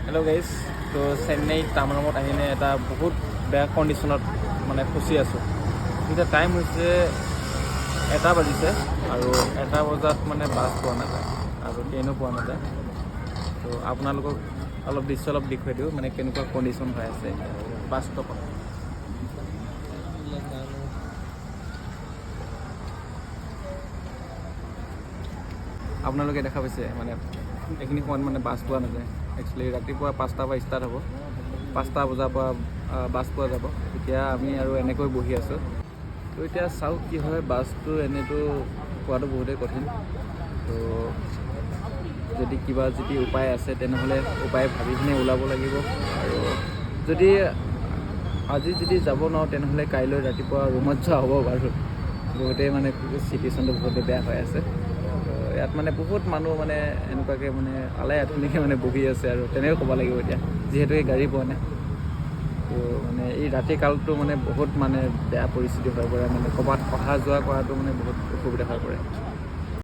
Hello' guys, তো চেন্নাই তাম্বৰমত আহিনে এটা বহুত বেয়া কণ্ডিশ্যনত মানে ফচি আছোঁ। এতিয়া টাইম হৈছে 1টা বাজিছে আৰু 1টা বজাত মানে বাছ পোৱা নাযায় আৰু ট্ৰেইনো পোৱা নাযায়। তো আপোনালোকক অলপ দৃশ্য অলপ দেখুৱাই দিওঁ, মানে কেনেকুৱা কণ্ডিশ্যন হৈ আছে বাছ ষ্টপত। আপোনালোকে দেখা পাইছে, মানে এইখিনি সময়ত মানে বাছ পোৱা নাযায়। একচুৱেলি ৰাতিপুৱা 5টাৰ পৰা ষ্টাৰ্ট হ'ব, 5টা বজাৰ পৰা বাছ পোৱা যাব। এতিয়া আমি আৰু এনেকৈ বহি আছোঁ। তো এতিয়া চাওক কি হয়। বাছটো এনেইতো পোৱাটো বহুতেই কঠিন। তো যদি কিবা যদি উপায় আছে, তেনেহ'লে উপায় ভাবি কিনে ওলাব লাগিব। আৰু যদি আজি যদি যাব নোৱাৰোঁ, তেনেহ'লে কাইলৈ ৰাতিপুৱা ৰুমত যোৱা হ'ব বাৰু। বহুতেই মানে চিটুৱেশ্যনটো বহুতেই বেয়া হৈ আছে। তো ইয়াত মানে বহুত মানুহ মানে এনেকুৱাকৈ মানে আলাই আথনিকৈ মানে বহি আছে আৰু তেনেকৈ ক'ব লাগিব এতিয়া, যিহেতু এই গাড়ী পোৱা নাই। তো মানে এই ৰাতি কালটো মানে বহুত মানে বেয়া পৰিস্থিতি হৈ পৰে, মানে ক'ৰবাত অহা যোৱা কৰাটো মানে বহুত অসুবিধা হৈ পৰে।